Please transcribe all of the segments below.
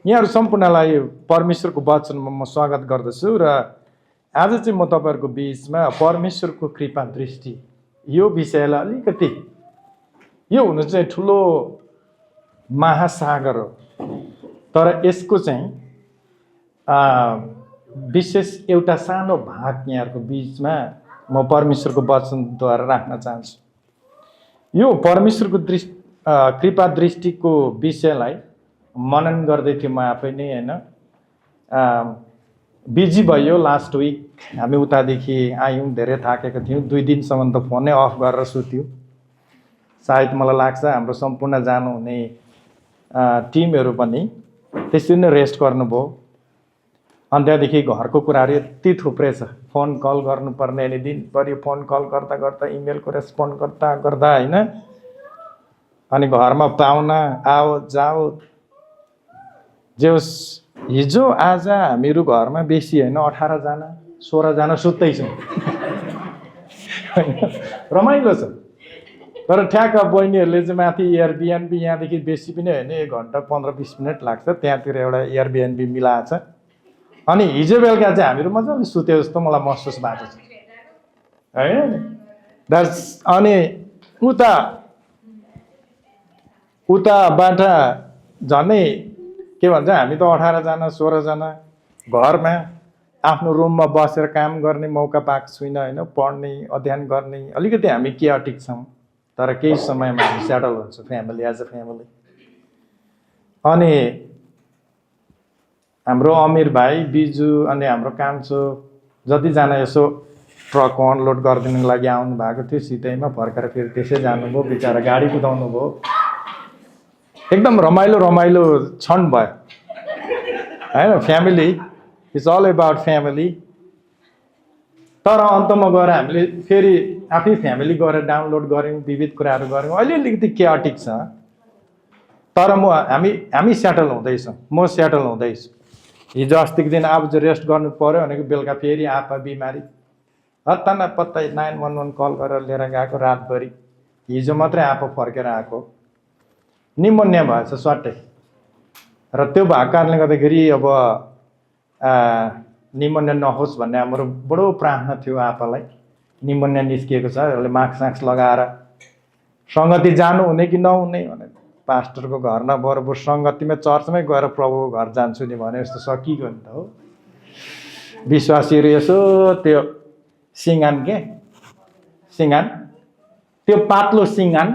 यहाँहरू सम्पूर्णलाई परमेश्वरको वचनमा म स्वागत गर्दछु र आज चाहिँ म तपाईँहरूको बिचमा परमेश्वरको कृपा दृष्टि यो विषयलाई अलिकति यो हुनु चाहिँ ठुलो महासागर हो, तर यसको चाहिँ विशेष एउटा सानो भाग यहाँहरूको बिचमा म परमेश्वरको वचनद्वारा राख्न चाहन्छु। यो परमेश्वरको कृपा दृष्टिको विषयलाई मनन गर्दै थिएँ म आफै नै होइन। बिजी भयो लास्ट विक, हामी उतादेखि आयौँ, धेरै थाकेको थियौँ, 2 दिनसम्म त फोनै अफ गरेर सुत्यौँ। सायद मलाई लाग्छ हाम्रो सम्पूर्ण जानुहुने टिमहरू पनि त्यसरी नै रेस्ट गर्नुभयो। अनि त्यहाँदेखि घरको कुराहरू यति थुप्रै छ, फोन कल गर्नुपर्ने, अनि दिनभरि फोन कल गर्दा गर्दा इमेलको रेस्पोन्ड गर्दा गर्दा होइन, अनि घरमा पाहुना आओ जाओ जे होस्। हिजो आज हामीहरू घरमा बेसी होइन, 18 जना 16 जना सुत्दैछौँ। रमाइलो छ। तर ठ्याक्क बहिनीहरूले चाहिँ माथि एयरबिएनबी यहाँदेखि बेसी पनि होइन, 1 घन्टा 15-20 मिनट लाग्छ, त्यहाँतिर एउटा एयरबिएनबी मिलाएको छ। अनि हिजो बेलुका चाहिँ हामीहरू मजाले सुत्यो जस्तो मलाई महसुस भएको छ है। अनि उताबाट झनै के भन्छ, हामी त 18 जना 16 जना घरमा आफ्नो रुममा बसेर काम गर्ने मौका पाएको छुइनँ होइन। पढ्ने अध्ययन गर्ने अलिकति हामी केयटिक छौँ, तर केही समयमा हामी सेटल हुन्छ फ्यामिली एज अ फ्यामिली। अनि हाम्रो अमीर भाइ बिजु अनि हाम्रो कान्छो जतिजना यसो ट्रक अनलोड गरिदिनुको लागि आउनु भएको थियो, सिधैमा फर्केर फेरि त्यसै जानुभयो, बिचरा गाडी कुदाउनु भयो। एकदम रमाइलो क्षण भयो होइन। Family it's all about family. तर अन्तमा गएर हामीले फेरि आफै फ्यामिली गएर डाउनलोड गऱ्यौँ, विविध कुराहरू गऱ्यौँ। अहिले अलिकति केयटिक छ, तर हामी सेटल हुँदैछौँ, म सेटल हुँदैछु। हिजो अस्तिको दिन अब चाहिँ रेस्ट गर्नु पऱ्यो भनेको बेलुका फेरि आपा बिमारी, हत्ता नपत्ता 911 कल गरेर लिएर गएको रातभरि। हिजो मात्रै आपा फर्केर आएको, निमोनिया भएछ स्वाटै। र त्यो भएको कारणले गर्दाखेरि अब निमोनिया नहोस् भन्ने हाम्रो बडो प्रार्थना थियो आपालाई। निमोनिया निस्किएको छ, उसले मास्क लगाएर सङ्गति जानु हुने कि नहुने भने पास्टरको घर नभएर सङ्गतिमा चर्चमै गएर प्रभुको घर जान्छु नि भने जस्तो सकिएको नि त हो। विश्वासीहरू यसो त्यो सिँगान त्यो पातलो सिँगान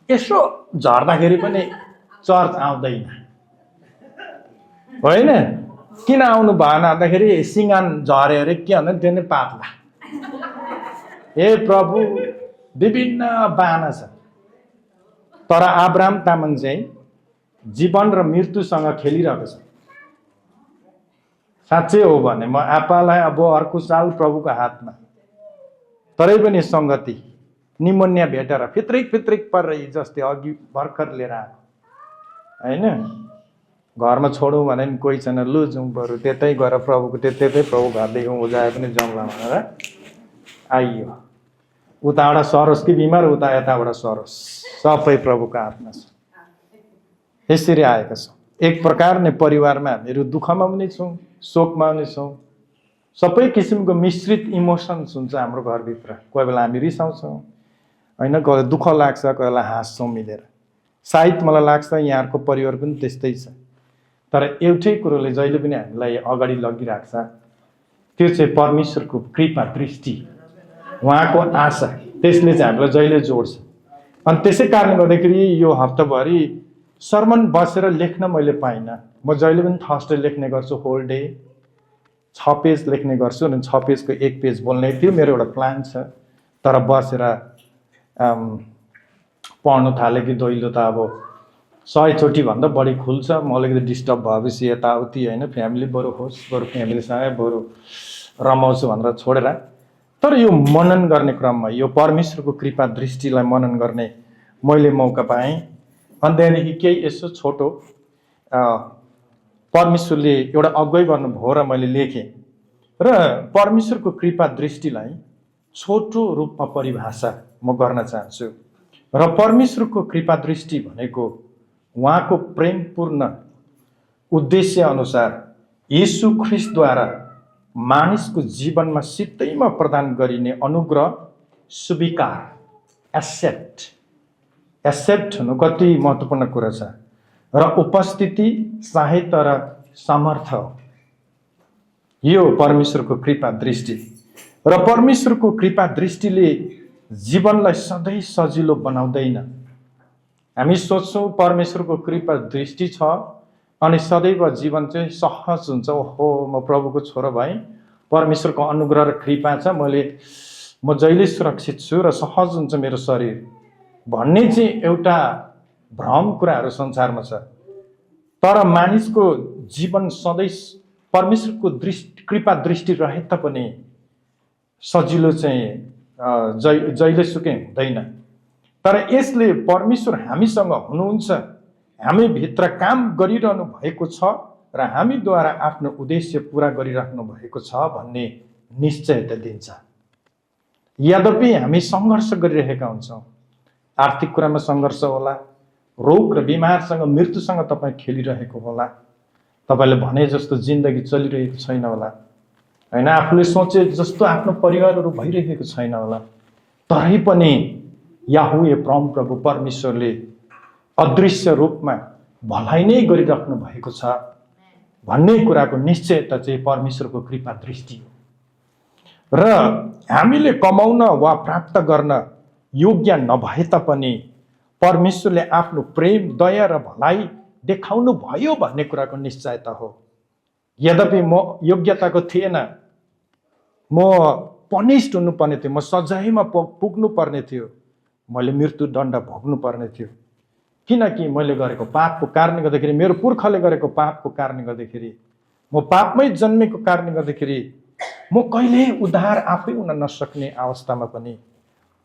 यसो झर्दाखेरि पनि चर्च आउँदैन होइन। किन आउनु भएन भन्दाखेरि सिँगान झर्यो अरे, के भन्दा त्यो नै पातला। हे प्रभु, विभिन्न बाना छ। तर अब्राहम तामाङ चाहिँ जीवन र मृत्युसँग खेलिरहेको छ। साँच्चै हो भने म आपालाई अब अर्को साल प्रभुको हातमा, तरै पनि सङ्गति निमोनिया भेटेर फित्रिक परेर जस्तै अघि भर्खर लिएर आएको होइन। घरमा छोडौँ भने पनि कोही छैन, लु जाउँ बरु त्यतै गएर प्रभुको त्यतै प्रभु घरदेखि उजाए पनि जाउँला भनेर आइयो। उताबाट सरोस् कि बिमार, यताबाट सरोस्, सबै प्रभुको हातमा छ। यसरी आएका छौँ। एक प्रकार नै परिवारमा हामीहरू दुःखमा पनि छौँ, शोकमा पनि छौँ। सबै किसिमको मिश्रित इमोसन्स हुन्छ हाम्रो घरभित्र। कोही बेला हामी रिसाउँछौँ होइन, कोही बेला दुःख लाग्छ, कोही बेला हाँस्छौँ मिलेर। सायद मलाई लाग्छ यहाँहरूको परिवार पनि त्यस्तै छ। तर एउटै कुरोले जहिले पनि हामीलाई अगाडि लगिरहेको छ, त्यो चाहिँ परमेश्वरको कृपा दृष्टि, उहाँको आशा, त्यसले चाहिँ हामीलाई जहिले जोड्छ। अनि त्यसै कारणले गर्दाखेरि यो हप्ताभरि सर्मन बसेर लेख्न मैले पाइनँ। म जहिले पनि थर्सडे लेख्ने गर्छु, होल डे 6 पेज लेख्ने गर्छु, अनि 6 पेजको 1 पेज बोल्ने थियो मेरो एउटा प्लान छ। तर बसेर पढ्नु थाले कि दैलो त अब 100 चोटि भन्दा बढी खुल्छ। म अलिकति डिस्टर्ब भएपछि यताउति होइन, फ्यामिली बरु होस्, बरु फ्यामिलीसँग बरु रमाउँछु भनेर छोडेर। तर यो मनन गर्ने क्रममा यो परमेश्वरको कृपा दृष्टिलाई मनन गर्ने मैले मौका पाएँ। अनि त्यहाँदेखि केही यसो छोटो परमेश्वरले एउटा अगुवाई गर्नुभयो र मैले लेखेँ। र परमेश्वरको कृपा दृष्टिलाई छोटो रूपमा परिभाषा म गर्न चाहन्छु। र परमेश्वरको कृपा दृष्टि भनेको उहाँको प्रेमपूर्ण उद्देश्य अनुसार येशू ख्रीष्टद्वारा मानिसको जीवनमा सित्तैमा प्रदान गरिने अनुग्रह स्वीकार एक्सेप्ट हुनु कति महत्त्वपूर्ण कुरा छ र उपस्थिति सहायता र सामर्थ्य हो। यो परमेश्वरको कृपा दृष्टि र परमेश्वरको कृपा दृष्टिले जीवनलाई सधैँ सजिलो बनाउँदैन। हामी सोच्छौँ परमेश्वरको कृपा दृष्टि छ अनि सदैव जीवन चाहिँ सहज हुन्छ, ओहो म प्रभुको छोरो भएँ, परमेश्वरको अनुग्रह र कृपा छ, म जहिले सुरक्षित छु र सहज हुन्छ मेरो शरीर भन्ने चाहिँ एउटा भ्रम कुराहरू संसारमा छ। तर मानिसको जीवन सधैँ परमेश्वरको कृपा दृष्टि रहे तापनि सजिलो चाहिँ जहिलेसुकै हुँदैन। तर यसले परमेश्वर हामीसँग हुनुहुन्छ, हामी भित्र काम गरिरहनु भएको छ र हामीद्वारा आफ्नो उद्देश्य पुरा गरिराख्नु भएको छ भन्ने निश्चयता दिन्छ। यद्यपि हामी सङ्घर्ष गरिरहेका हुन्छौँ, आर्थिक कुरामा सङ्घर्ष होला, रोग र बिमारसँग मृत्युसँग तपाईँ खेलिरहेको होला, तपाईँले भने जस्तो जिन्दगी चलिरहेको छैन होला, होइन, आफूले सोचे जस्तो आफ्नो परिवारहरू भइरहेको छैन होला। तरै पनि याहुवे परमप्रभु परमेश्वरले अदृश्य रूपमा भलाइ नै गरिराख्नु भएको छ भन्ने कुराको निश्चयता चाहिँ परमेश्वरको कृपा दृष्टि हो। र हामीले कमाउन वा प्राप्त गर्न योग्य नभए तापनि परमेश्वरले आफ्नो प्रेम, दया र भलाइ देखाउनु भयो भन्ने कुराको निश्चयता हो। यद्यपि म योग्यताको थिएन, म पनिस्ड हुनुपर्ने थियो, म सजायमा पुग्नु पर्ने थियो, मैले मृत्युदण्ड भोग्नु पर्ने थियो, किनकि मैले गरेको पापको कारणले गर्दाखेरि, मेरो पुर्खाले गरेको पापको कारणले गर्दाखेरि, म पापमै जन्मेको कारणले गर्दाखेरि म कहिल्यै उद्धार आफै हुन नसक्ने अवस्थामा पनि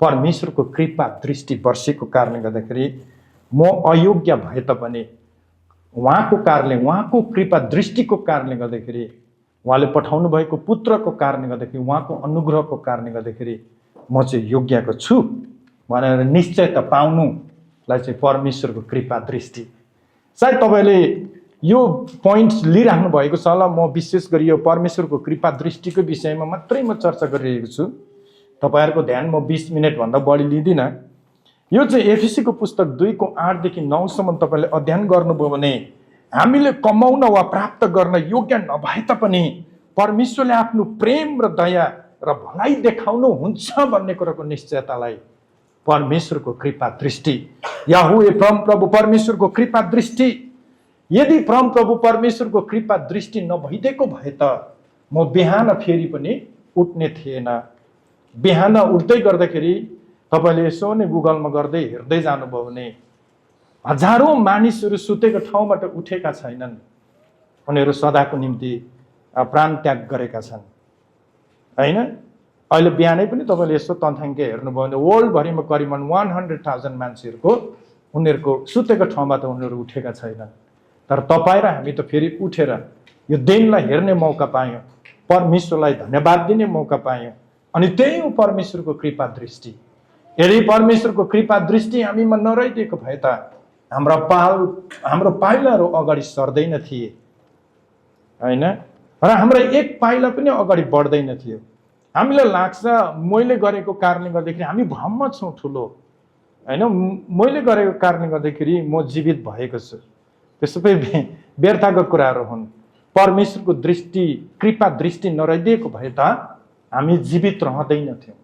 परमेश्वरको कृपा दृष्टि वर्षेको कारणले गर्दाखेरि म अयोग्य भए तापनि उहाँको कारणले, उहाँको कृपा दृष्टिको कारणले गर्दाखेरि, उहाँले पठाउनु भएको पुत्रको कारणले गर्दाखेरि, उहाँको अनुग्रहको कारणले गर्दाखेरि म चाहिँ योग्यको छु भनेर निश्चयता पाउनुलाई चाहिँ परमेश्वरको कृपा दृष्टि। सायद तपाईँले यो पोइन्ट्स लिइराख्नु भएको छ होला। म विशेष गरी यो परमेश्वरको कृपा दृष्टिको विषयमा मात्रै म चर्चा गरिरहेको छु। तपाईँहरूको ध्यान म 20 मिनटभन्दा बढी लिँदिनँ। यो चाहिँ एफिसीको पुस्तक 2को 8 देखि 9 सम्म तपाईँले अध्ययन गर्नुभयो भने हामीले कमाउन वा प्राप्त गर्न योग्य नभए तापनि परमेश्वरले आफ्नो प्रेम र दया र भलाइ देखाउनु हुन्छ भन्ने कुराको निश्चयतालाई परमेश्वरको कृपा दृष्टि, याहुवे परमप्रभु परमेश्वरको कृपा दृष्टि, यदि परमप्रभु परमेश्वरको कृपा दृष्टि नभइदिएको भए त म बिहान फेरि पनि उठ्ने थिएन। बिहान उठ्दै गर्दाखेरि तपाईँले यसो नै गुगलमा गर्दै हेर्दै जानुभयो भने हजारौँ मानिसहरू सुतेको ठाउँबाट उठेका छैनन्, उनीहरू सदाको निम्ति प्राण त्याग गरेका छन्, होइन। अहिले बिहानै पनि तपाईँले यसो तथ्याङ्क हेर्नुभयो भने वर्ल्डभरिमा करिबन 100,000 मान्छेहरूको उनीहरूको सुतेको ठाउँबाट उनीहरू उठेका छैनन्। तर तपाईँ र हामी त फेरि उठेर यो दिनलाई हेर्ने मौका पायौँ, परमेश्वरलाई धन्यवाद दिने मौका पायौँ, अनि त्यही हो परमेश्वरको कृपा दृष्टि। यदि परमेश्वरको कृपा दृष्टि हामीमा नरहिदिएको भए त हाम्रो पाइलाहरू अगाडि सर्दैन थिए, होइन, र हाम्रो एक पाइला पनि अगाडि बढ्दैन थियो। हामीलाई लाग्छ मैले गरेको कारणले गर्दाखेरि हामी भ्रममा छौँ ठुलो, होइन, मैले गरेको कारणले गर्दाखेरि म जीवित भएको छु। त्यो सबै व्यर्थका कुराहरू हुन्। परमेश्वरको दृष्टि, कृपा दृष्टि नरहिदिएको भए त हामी जीवित रहँदैनथ्यौँ।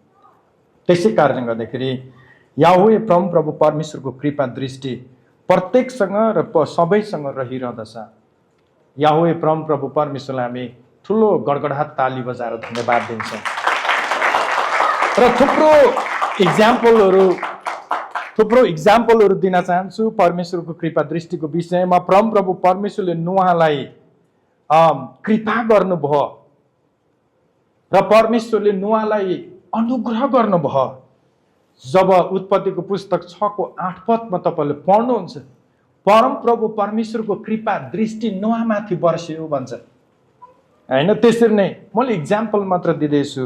त्यसै कारणले गर्दाखेरि याहुवे परमप्रभु परमेश्वरको कृपा दृष्टि प्रत्येकसँग र सबैसँग रहिरहँदछ। याहुवे परमप्रभु परमेश्वरलाई हामी ठुलो गडगडाट ताली बजाएर धन्यवाद दिन्छौँ। र थुप्रो इक्जाम्पलहरू दिन चाहन्छु परमेश्वरको कृपा दृष्टिको विषयमा। परमप्रभु परमेश्वरले नोआलाई कृपा गर्नुभयो र परमेश्वरले नोआलाई अनुग्रह गर्नुभयो। जब उत्पत्तिको पुस्तक 6को 8 पदमा तपाईँले पढ्नुहुन्छ, परमप्रभु परमेश्वरको कृपा दृष्टि नोआमाथि बर्सियो भन्छ, होइन। त्यसरी नै मैले इक्जाम्पल मात्र दिँदैछु।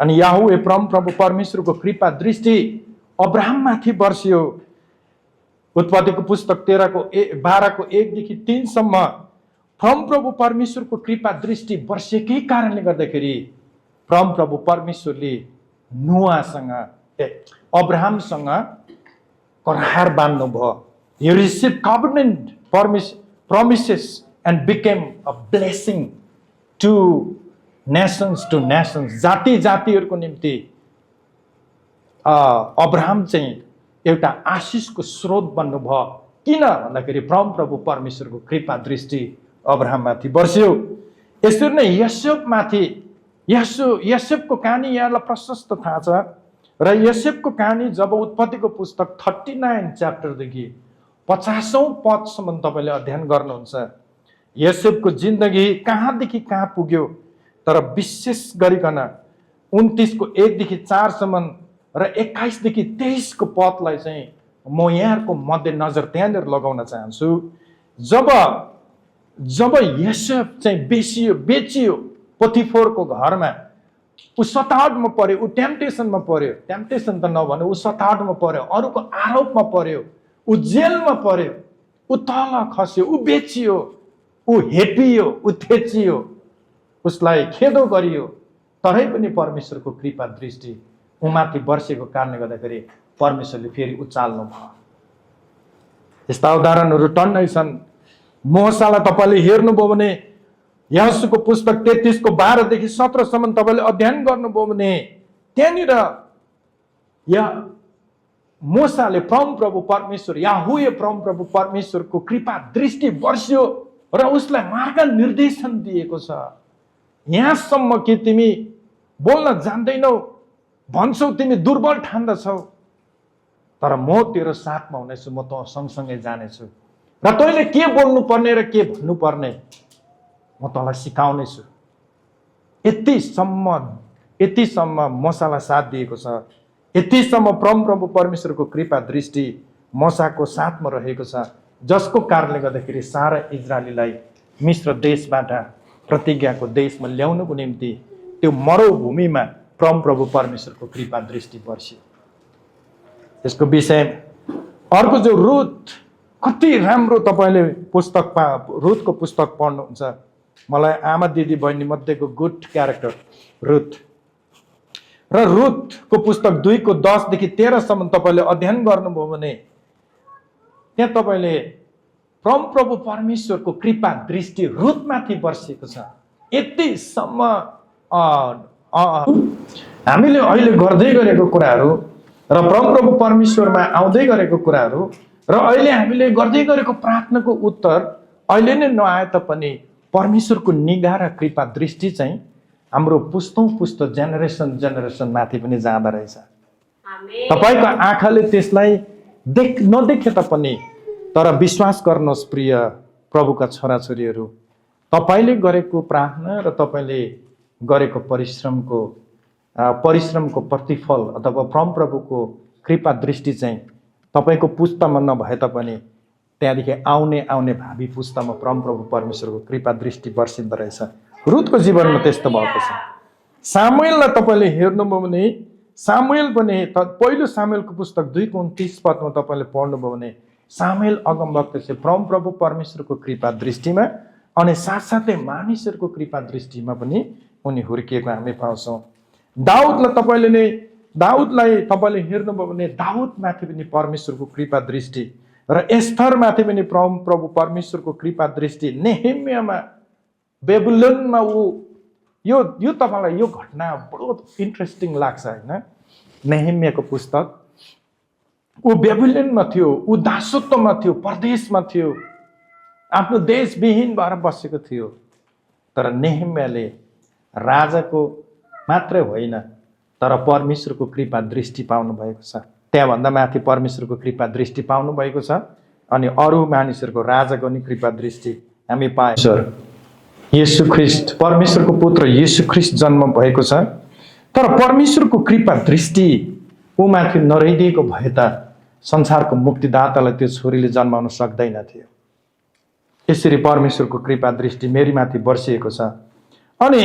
अनि याहुवे परमप्रभु परमेश्वरको कृपा दृष्टि अब्राहममाथि बर्सियो। उत्पत्तिको पुस्तक 12को 1 देखि 3 सम्म परमप्रभु परमेश्वरको कृपा दृष्टि वर्षेकै कारणले गर्दाखेरि परमप्रभु परमेश्वरले नोआसँग अब्राहमसँग करार बाँध्नु भयो। He received covenant promises and became a blessing to nations, जाति जातिहरूको निम्ति अब्राहम चाहिँ एउटा आशिषको स्रोत बन्नुभयो। किन भन्दाखेरि परमप्रभु परमेश्वरको कृपा दृष्टि अब्राहममाथि बर्स्यो। यसरी नै योसेफको कहानी यहाँलाई प्रशस्त थाहा छ र योसेफको कहानी जब उत्पत्तिको पुस्तक 39 च्याप्टरदेखि 50औं पदसम्म तपाईले अध्ययन गर्नुहुन्छ, योसेफको जिन्दगी कहाँदेखि कहाँ पुग्यो, तर विशेष गरिकन 29 को 1 देखि 4 सम्म र 21 देखि 23 को पदलाई चाहिँ म यहाँहरुको मध्यनजर त्यहाँनिर लगाउन चाहन्छु। जब योसेफ चाहिँ बेचियो पोतिफरको घरमा, उ सतावटमा पर्यो, उ टेम्पटेसनमा पर्यो, टेम्पटेसन त नभने उ सतावटमा पर्यो, अरूको आरोपमा पर्यो, उ जेलमा पर्यो, उ तल खस्यो, उ बेचियो, उ हेपियो, उ थेचियो, उसलाई खेदो गरियो, तरै पनि परमेश्वरको कृपा दृष्टि उमाथि वर्षेको कारणले गर्दाखेरि परमेश्वरले फेरि उचाल्नु भयो। यस्ता उदाहरणहरू टन्नै छन्। मोसालाई तपाईले हेर्नुभयो भने यहोशूको पुस्तक 33 को 12 देखि 17 सम्म तपाईले अध्ययन गर्नुभयो भने त्यहाँनिर मोसाले परमप्रभु परमेश्वर याहुवे परमप्रभु परमेश्वरको कृपा दृष्टि वर्ष्यो र उसलाई मार्ग निर्देशन दिएको छ। यहाँसम्म कि तिमी बोल्न जान्दैनौ, भन्छौ तिमी दुर्बल ठान्दछौ, तर म तेरो साथमा हुनेछु, म त सँगसँगै जानेछु र तैँले के बोल्नु पर्ने र के भन्नु पर्ने म तँलाई सिकाउने छु। यतिसम्म मोसालाई साथ दिएको छ। यतिसम्म परमप्रभु परमेश्वरको कृपा दृष्टि मोसाको साथमा रहेको छ, जसको कारणले गर्दाखेरि सारा इजरायलीलाई मिस्र देशबाट प्रतिज्ञाको देशमा ल्याउनको निम्ति त्यो मरुभूमिमा परमप्रभु परमेश्वरको कृपा दृष्टि वर्ष्यो। यसको विषय अर्को जो रुथ, कति राम्रो तपाईले रुथको पुस्तक पढ्नुहुन्छ। मलाई आमा दिदी बहिनी मध्येको गुड क्यारेक्टर रुथ र रुथको पुस्तक 2 को 10 देखि 13 सम्म तपाईले अध्ययन गर्नुभयो भने त्यहाँ तपाईले परमप्रभु परमेश्वरको कृपा दृष्टि रुथमाथि वर्षेको छ। यतिसम्म हामीले अहिले गर्दै गरेको कुराहरू र परमप्रभु परमेश्वरमा आउँदै गरेको कुराहरू र अहिले हामीले गर्दै गरेको प्रार्थनाको उत्तर अहिले नै नआए तापनि परमेश्वरको निगाह र कृपा दृष्टि चाहिँ हाम्रो पुस्तौं पुस्तो जेनेरेसन माथि पनि जाँदा रहेछ। तपाईको आँखाले त्यसलाई नदेखे तापनि तर विश्वास गर्नुहोस् प्रिय प्रभुका छोराछोरीहरू, तपाईले गरेको प्रार्थना र तपाईले गरेको परिश्रमको प्रतिफल अथवा परमप्रभुको कृपा दृष्टि चाहिँ तपाईको पुस्तामा नभए तापनि त्यहाँदेखि आउने भावी पुस्तामा परमप्रभु परमेश्वरको कृपा दृष्टि वर्षिँदो रहेछ। रुथको जीवनमा त्यस्तो भएको छ। सामुएललाई तपाईले हेर्नुभयो भने सामुएल पनि पहिलो सामुएलको पुस्तक 2 को 29 पदमा तपाईले पढ्नुभयो भने सामुएल अगमवक्ता चाहिँ परमप्रभु परमेश्वरको कृपा दृष्टिमा अनि साथसाथै मानिसहरूको कृपा दृष्टिमा पनि उनी हुर्किएको हामी पाउँछौँ। दाउदलाई तपाईले हेर्नुभयो भने दाउदमाथि पनि परमेश्वरको कृपा दृष्टि र एस्थरमाथि पनि परमप्रभु परमेश्वरको कृपा दृष्टि। नेहेमियामा बेबुलोनमा यो तपाईलाई यो घटना बडो इन्ट्रेस्टिङ लाग्छ हैन। नेहेमियाको पुस्तक, ऊ बेबुलोनमा थियो, ऊ दासत्वमा थियो, परदेशमा थियो, आफ्नो देशविहीन भएर बसेको थियो, तर नेहेमियाले राजाको मात्रै होइन तर परमेश्वरको कृपा दृष्टि पाउनु भएको छ। त्यहाँभन्दा माथि परमेश्वरको कृपा दृष्टि पाउनु भएको छ अनि अरू मानिसहरूको राजाको नि कृपा दृष्टि हामी पाएछौँ। येशू ख्रीष्ट परमेश्वरको पुत्र येशू ख्रीष्ट जन्म भएको छ, तर परमेश्वरको कृपा दृष्टि ऊ माथि नरहिदिएको भए त संसारको मुक्तिदातालाई त्यो छोरीले जन्माउन सक्दैन थियो। यसरी परमेश्वरको कृपा दृष्टि मेरी माथि वर्षिएको छ। अनि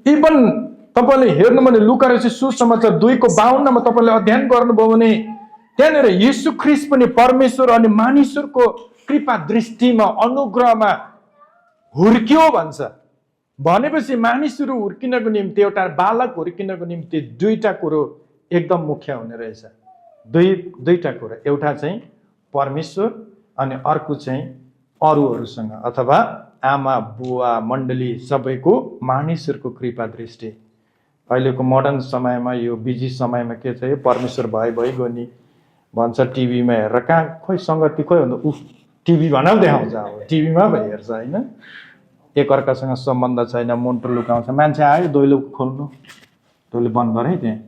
इभन तपाईले हेर्नु भने लुका रचित सुसमाचार 2 को 52 मा तपाईले अध्ययन गर्नुभयो भने त्यहाँनिर येशू ख्रीष्ट पनि परमेश्वर अनि मानिसहरूको कृपा दृष्टिमा अनुग्रहमा हुर्क्यो भन्छ भनेपछि मानिसहरू हुर्किनको निम्ति एउटा बालक हुर्किनको निम्ति दुईटा कुरो एकदम मुख्य हुने रहेछ। दुईटा कुरा, एउटा चाहिँ परमेश्वर अनि अर्को चाहिँ अरूहरूसँग अथवा आमा बुवा मण्डली सबैको मानिसहरूको कृपा दृष्टि। अहिलेको मोडर्न समयमा यो बिजी समयमा के छ, परमेश्वर भइगयो नि भन्छ टिभीमा हेरेर, कहाँ खोइ सङ्गति खोइ भन्दा ऊ टिभी भनेर देखाउँछ। अब टिभीमा पो हेर्छ होइन, एकअर्कासँग सम्बन्ध छैन, मुन्टो लुकाउँछ। मान्छे आयो दैलो खोल्नु, दैलो बन्द गरे त्यहाँ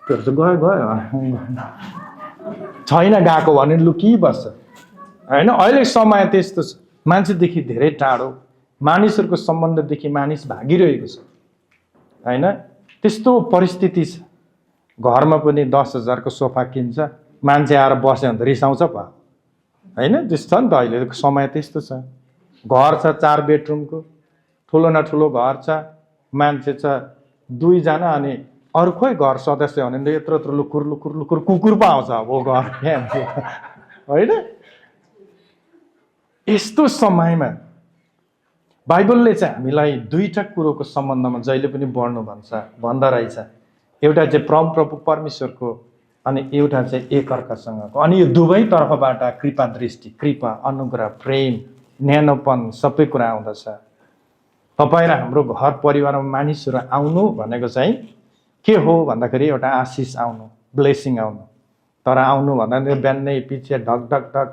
त्यो गयो छैन गएको भने लुकिबस्छ होइन। अहिले समय त्यस्तो छ, मान्छेदेखि धेरै टाढो, मानिसहरूको सम्बन्धदेखि मानिस भागिरहेको छ होइन। त्यस्तो परिस्थिति छ। घरमा पनि 10,000 को सोफा किन्छ, मान्छे आएर बस्यो भने त रिसाउँछ पो होइन। त्यस्तो छ नि त, अहिलेको समय त्यस्तो छ। घर छ 4 बेडरुमको, ठुलो न ठुलो घर छ, मान्छे छ 2 जना अनि अरू खोइ घर सदस्य भने यत्रो यत्रो लुकुर लुकुर लुकुर कुकुर पो आउँछ अब घर होइन। यस्तो समयमा बाइबलले चाहिँ हामीलाई दुईटा कुरोको सम्बन्धमा जहिले पनि बढ्नु भन्दा रहेछ। एउटा चाहिँ प्रभु परमेश्वरको अनि एउटा चाहिँ एकअर्कासँगको। अनि यो दुवै तर्फबाट कृपा दृष्टि, कृपा, अनुग्रह, प्रेम, न्यानोपन सबै कुरा आउँदछ। तपाईँ र हाम्रो घर परिवारमा मानिसहरू आउनु भनेको चाहिँ के हो भन्दाखेरि एउटा आशिष आउनु, ब्लेसिङ आउनु। तर आउनु भन्दा बिहानै पछि ढक ढक ढक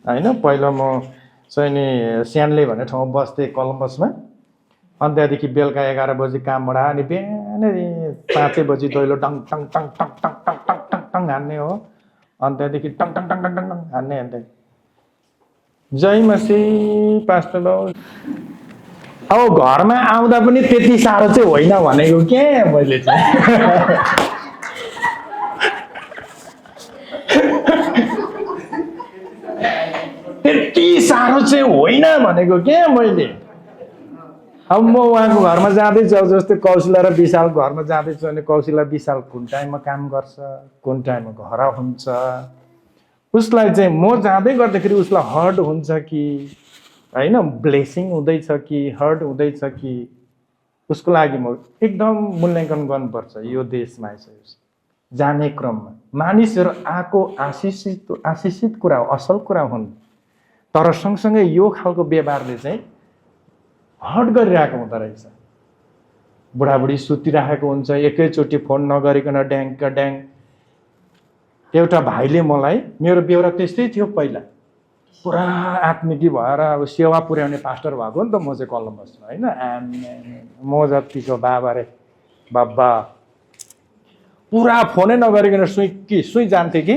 होइन। पहिला म चाहिँ नि स्यानले भन्ने ठाउँमा बस्थेँ कलम्बसमा। अनि त्यहाँदेखि बेलुका 11 बजी कामबाट अनि बिहानै 5 बजी दैलो tongue tongue tongue tongue tongue tongue tongue tongue tongue हान्ने हो। अनि त्यहाँदेखि tongue tongue tongue tongue tongue tongue हान्ने हान्दै जय मसी पास्टर बाबु। अब घरमा आउँदा पनि त्यति साह्रो चाहिँ होइन भनेको के मैले चाहिँ त्यति साह्रो चाहिँ होइन भनेको के मैले। अब म उहाँको घरमा जाँदैछु, अब जस्तै कौशिला र विशाल घरमा जाँदैछु भने कौशिला विशाल कुन टाइममा काम गर्छ, कुन टाइममा घर हुन्छ, उसलाई चाहिँ म जाँदै गर्दाखेरि उसलाई हर्ट हुन्छ कि होइन, ब्लेसिङ हुँदैछ कि हर्ट हुँदैछ कि, उसको लागि म एकदम मूल्याङ्कन गर्नुपर्छ। यो देशमा जाने क्रममा मानिसहरू आएको आशिषित कुरा हो, असल कुरा हुन्। तर सँगसँगै यो खालको व्यवहारले चाहिँ हर्ट गरिरहेको हुँदो रहेछ। बुढाबुढी सुतिरहेको हुन्छ, एकैचोटि फोन नगरिकन ड्याङका ड्याङ। एउटा भाइले मलाई, मेरो बेहोरा त्यस्तै थियो पहिला, पुरा आत्मिकी भएर अब सेवा पुर्याउने पास्टर भएको नि त म चाहिँ कलम्बसमा होइन। म जतिको बाबा रे बाबा, पुरा फोनै नगरिकन सुई जान्थे कि।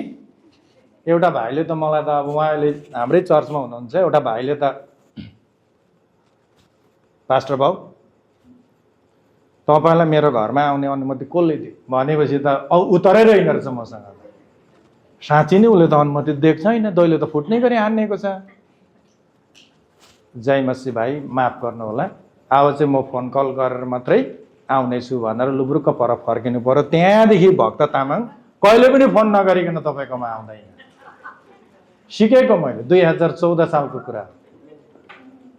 एउटा भाइले त मलाई त अब उहाँले हाम्रै चर्चमा हुनुहुन्छ, एउटा भाइले त पास्टर बाबु तपाईँलाई मेरो घरमा आउने अनुमति कसले दियो भनेपछि त उत्तरै रहेन रहेछ मसँग। साँच्ची नै उसले त अनुमति दिएको छैन, दैलो त फुट्नै गरी हान्नेको छ। जय मसी भाइ माफ गर्नु होला, अब चाहिँ म फोन कल गरेर मात्रै आउनेछु भनेर लुब्रुक्क पर फर्किनु पर्यो। त्यहाँदेखि भक्त तामाङ कहिले पनि फोन नगरिकन तपाईँकोमा आउँदैन। सिकेको मैले 2014 सालको कुरा।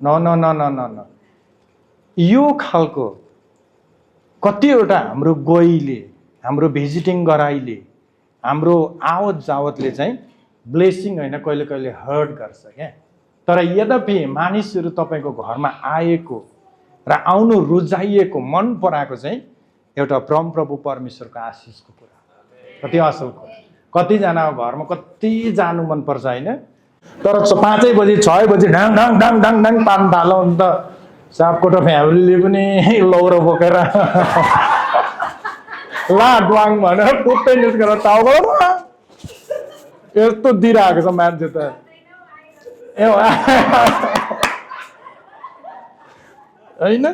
न न न न न न यो खालको कतिवटा हाम्रो गोइले, हाम्रो भिजिटिङ गराइले, हाम्रो आवत जावतले चाहिँ ब्लेसिङ होइन कहिले कहिले हर्ट गर्छ क्या। तर यद्यपि मानिसहरू तपाईँको घरमा आएको र आउनु रुचाइएको, मन पराएको चाहिँ एउटा प्रभु परमेश्वरको आशिषको कुरा, कति असल कुरा। कतिजनाको घरमा कति जानु मनपर्छ होइन, तर 5 बजी 6 बजी ढाङ ढाङ ढाङ ढाङ ढाङ पान थालो भने त सापकोटा फ्यामिलीले पनि लौरो बोकेर ला ड्वाङ भनेर पुट्टै निस्केर टाउको यस्तो दिइरहेको छ मान्छे त। होइन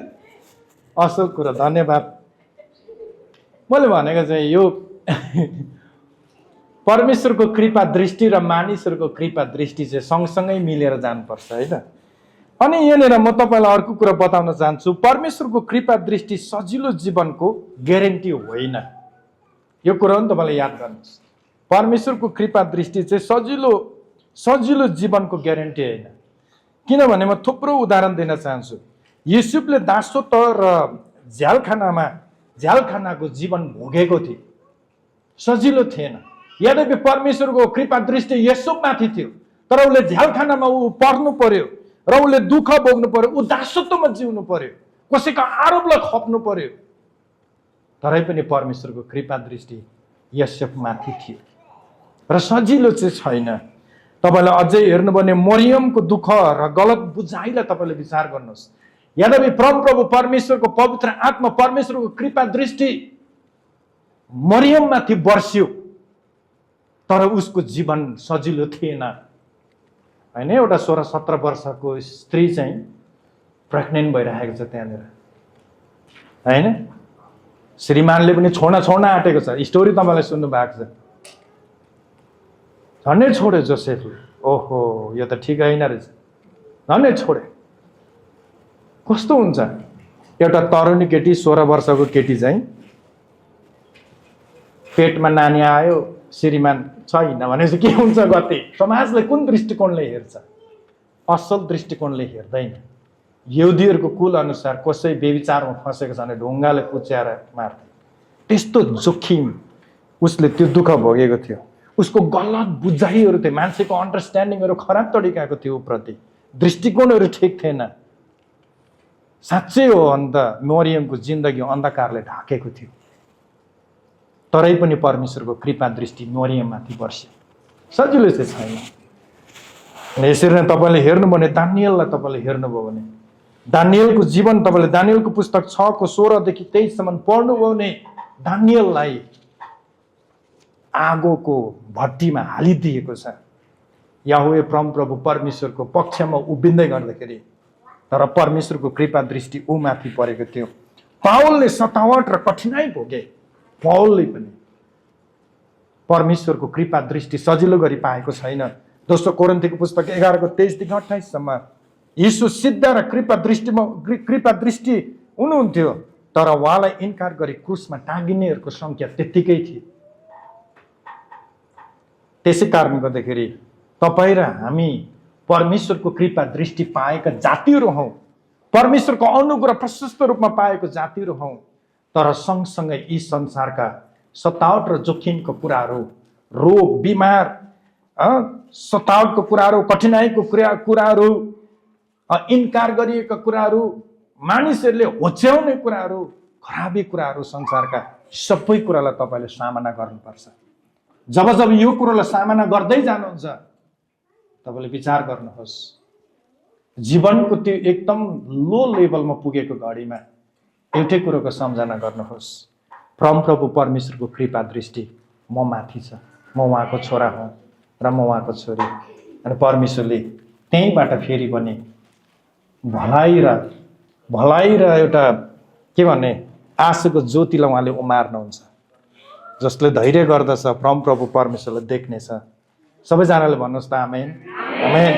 असल कुरा, धन्यवाद। मैले भनेको चाहिँ यो परमेश्वरको कृपा दृष्टि र मानिसहरूको कृपा दृष्टि चाहिँ सँगसँगै मिलेर जानुपर्छ होइन। अनि यहाँनिर म तपाईँलाई अर्को कुरा बताउन चाहन्छु, परमेश्वरको कृपा दृष्टि सजिलो जीवनको ग्यारेन्टी होइन। यो कुरा पनि तपाईँले याद गर्नुहोस्। परमेश्वरको कृपा दृष्टि चाहिँ सजिलो जीवनको ग्यारेन्टी होइन। किनभने म थुप्रो उदाहरण दिन चाहन्छु। युसुफले दासत्व र झ्यालखानाको जीवन भोगेको थियो, सजिलो थिएन। यद्यपि परमेश्वरको कृपा दृष्टि युसुफमाथि थियो, तर उसले झ्यालखानामा ऊ पर्नु पर्यो र उसले दुःख भोग्नु पर्यो, ऊ दासत्वमा जिउनु पर्यो, कसैको आरोपलाई खप्नु पर्यो। तरै पनि परमेश्वरको कृपा दृष्टि युसुफमाथि थियो र सजिलो चाहिँ छैन। तपाईँलाई अझै हेर्नुभयो भने मरियमको दुःख र गलत बुझाइलाई तपाईँले विचार गर्नुहोस्। यद्यपि परमप्रभु परमेश्वरको पवित्र आत्मा, परमेश्वरको कृपा दृष्टि मरियममाथि बर्स्यो, तर उसको जीवन सजिलो थिएन होइन। एउटा 16-17 वर्षको स्त्री चाहिँ प्रेग्नेन्ट भइरहेको छ त्यहाँनिर होइन। श्रीमानले पनि छोड्न आँटेको छ। स्टोरी तपाईँलाई सुन्नु भएको छ। झन्डै छोड्यो जोसेफले। ओहो, यो त ठिक होइन रहेछ, झन्डै छोड्यो। कस्तो हुन्छ एउटा तरुणी केटी, 16 वर्षको केटी चाहिँ पेटमा नानी आयो, श्रीमान छैन भनेपछि के हुन्छ गति? समाजले कुन दृष्टिकोणले हेर्छ? असल दृष्टिकोणले हेर्दैन। यहुदीहरूको कुल अनुसार कसै व्यभिचारमा फँसेको छ भने ढुङ्गाले कुच्याएर मार्थे। त्यस्तो जोखिम उसले त्यो दुःख भोगेको थियो। उसको गलत बुझाइहरू थियो, मान्छेको अन्डरस्ट्यान्डिङहरू खराब तरिकाको थियो, उप्रति दृष्टिकोणहरू ठिक थिएन। साँच्चै हो, अन्त मरियमको जिन्दगी अन्धकारले ढाकेको थियो, तरै पनि परमेश्वरको कृपा दृष्टि मरियममाथि बर्स्यो। सजिलो चाहिँ छैन। यसरी नै तपाईँले हेर्नुभयो भने दानिएललाई तपाईँले हेर्नुभयो भने दानिएलको जीवन तपाईँले दानिएलको पुस्तक 6:16देखि 23सम्म पढ्नुभयो भने दानिएललाई आगोको भट्टीमा हालिदिएको छ। याहवे परमप्रभु परमेश्वरको पक्षमा उभिँदै गर्दाखेरि, तर परमेश्वरको कृपा दृष्टि ऊमाथि परेको थियो। पावलले सतावट र कठिनाइ भोगे। पावलले पनि परमेश्वरको कृपा दृष्टि सजिलो गरी पाएको छैन। दोस्रो कोरिन्थीको पुस्तक 11:23-28सम्म यीशु सिद्ध र कृपा दृष्टि हुनुहुन्थ्यो, तर उहाँलाई इन्कार गरी क्रुसमा टाँगिनेहरूको संख्या त्यत्तिकै थियो। त्यसै कारण गर्दाखेरि तपाईँ र हामी परमेश्वरको कृपा दृष्टि पाएका जातिहरू हौँ, परमेश्वरको अनुग्रह प्रशस्त रूपमा पाएको जातिहरू हौँ। तर सँगसँगै यी संसारका सतावट र जोखिमको कुराहरू, रोग बिमार, सतावटको कुराहरू, कठिनाइको कुराहरू, इन्कार गरिएका कुराहरू, मानिसहरूले होच्याउने कुराहरू, खराबी कुराहरू, संसारका सबै कुरालाई तपाईँले सामना गर्नुपर्छ। जब जब यो कुरोलाई सामना गर्दै जानुहुन्छ, तपाईँले विचार गर्नुहोस्, जीवनको त्यो एकदम लो लेभलमा पुगेको घडीमा एउटै कुरोको सम्झना गर्नुहोस्, परमप्रभु परमेश्वरको कृपा दृष्टि म माथि छ, म उहाँको छोरा हुँ र म उहाँको छोरी। अनि परमेश्वरले त्यहीँबाट फेरि पनि भलाइ र एउटा के भने आशाको ज्योतिलाई उहाँले उमार्नुहुन्छ। जसले धैर्य गर्दछ परमप्रभु परमेश्वरले देख्नेछ। सबैजनाले भन्नुहोस् त आमेन। आमेन।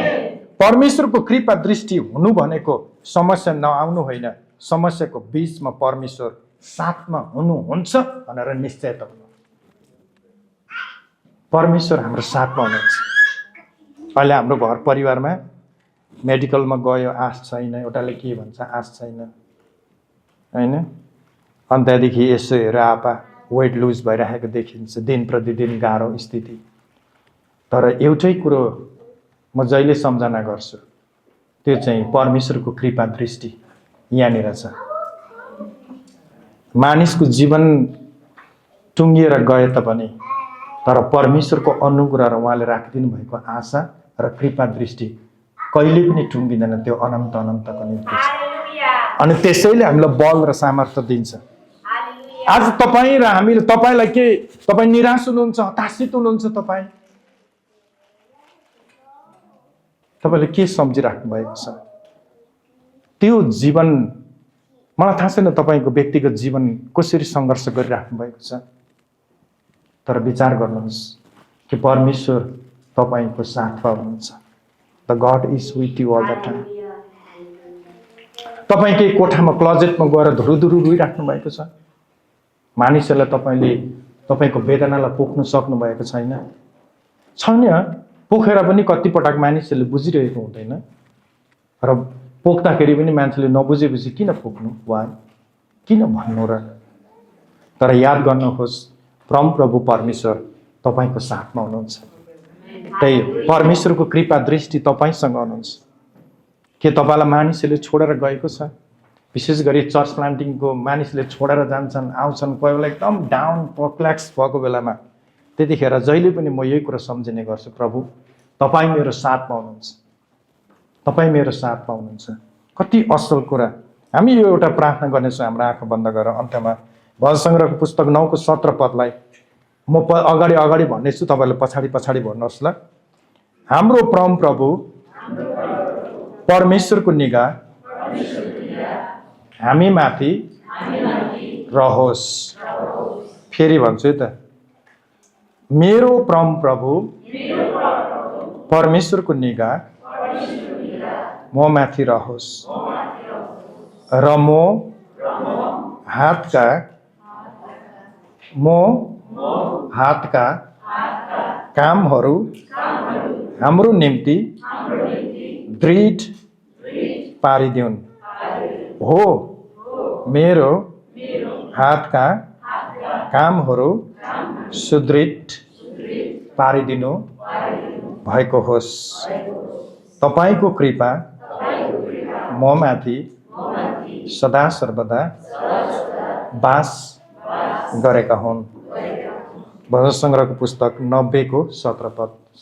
परमेश्वरको कृपा दृष्टि हुनु भनेको समस्या नआउनु होइन, समस्याको बीचमा परमेश्वर साथमा हुनुहुन्छ भनेर निश्चयता हुनु। परमेश्वर हाम्रो साथमा हुनुहुन्छ। अहिले हाम्रो घर परिवारमा मेडिकलमा गयो, आश छैन, एउटाले के भन्छ आश छैन होइन। अनि त्यहाँदेखि यसो हेर आपा वेट लुज भइरहेको देखिन्छ, दिन प्रतिदिन गाह्रो स्थिति। तर एउटै कुरो म जहिले सम्झना गर्छु, त्यो चाहिँ परमेश्वरको कृपा दृष्टि यहाँनिर छ। मानिसको जीवन टुङ्गिएर गए तापनि तर परमेश्वरको अनुग्रह र उहाँले राखिदिनु भएको आशा र कृपा दृष्टि कहिले पनि टुङ्गिँदैन, त्यो अनन्तको निम्ति छ। अनि त्यसैले हामीलाई बल र सामर्थ्य दिन्छ। आज तपाईँ र हामीले, तपाईँलाई के, तपाईँ निराश हुनुहुन्छ, हताशित हुनुहुन्छ, तपाईँले के सम्झिराख्नु भएको छ? त्यो जीवन मलाई थाहा छैन तपाईँको व्यक्तिगत जीवन कसरी सङ्घर्ष गरिराख्नु भएको छ, तर विचार गर्नुहोस् कि परमेश्वर तपाईँको साथमा हुनुहुन्छ। The God is with you all the time. तपाईँ केही कोठामा क्लोजेटमा गएर धुरुधुरु रोइराख्नु भएको छ, मानिसहरूलाई तपाईँको वेदनालाई पोख्न सक्नु भएको छैन। पोखेर पनि कति पटक मानिसहरूले बुझिरहेको हुँदैन। र पोख्दाखेरि पनि मान्छेले नबुझेपछि किन पोख्नु, वाइ, किन भन्नु र? तर याद गर्नुहोस्, परमप्रभु परमेश्वर तपाईँको साथमा हुनुहुन्छ। त्यही परमेश्वरको कृपा दृष्टि तपाईँसँग हुनुहुन्छ। के तपाईँलाई मानिसहरूले छोडेर गएको छ? विशेष गरी चर्च प्लान्टिङको मानिसले छोडेर जान्छन्, आउँछन्, कोही बेला एकदम डाउन पर्प्लेक्स भएको बेलामा, त्यतिखेर जहिले पनि म यही कुरा सम्झिने गर्छु, प्रभु तपाईँ मेरो साथमा हुनुहुन्छ, तपाईँ मेरो साथमा हुनुहुन्छ। कति असल कुरा। हामी यो एउटा प्रार्थना गर्नेछौँ हाम्रो आँखा बन्द गरेर अन्त्यमा। भजन सङ्ग्रहको पुस्तक 9को 17 पदलाई म अगाडि अगाडि भन्नेछु, तपाईँले पछाडि पछाडि भन्नुहोस् ल। हाम्रो परम प्रभु परमेश्वरको निगाह हामी माथि रहोस्। फेरि भन्छु है त, मेरो परम प्रभु परमेश्वरको निगाह म माथि रहोस् र म हातका कामहरू हाम्रो निम्ति दृढ पारिदिउन्। हो, मेरो हातका कामहरू सुदृढ पारिदिनु भएको होस्। तपाईको कृपा म माथि सदा सर्वदा बास गरेका हुन्। भजन सङ्ग्रहको पुस्तक 90को 17 पद।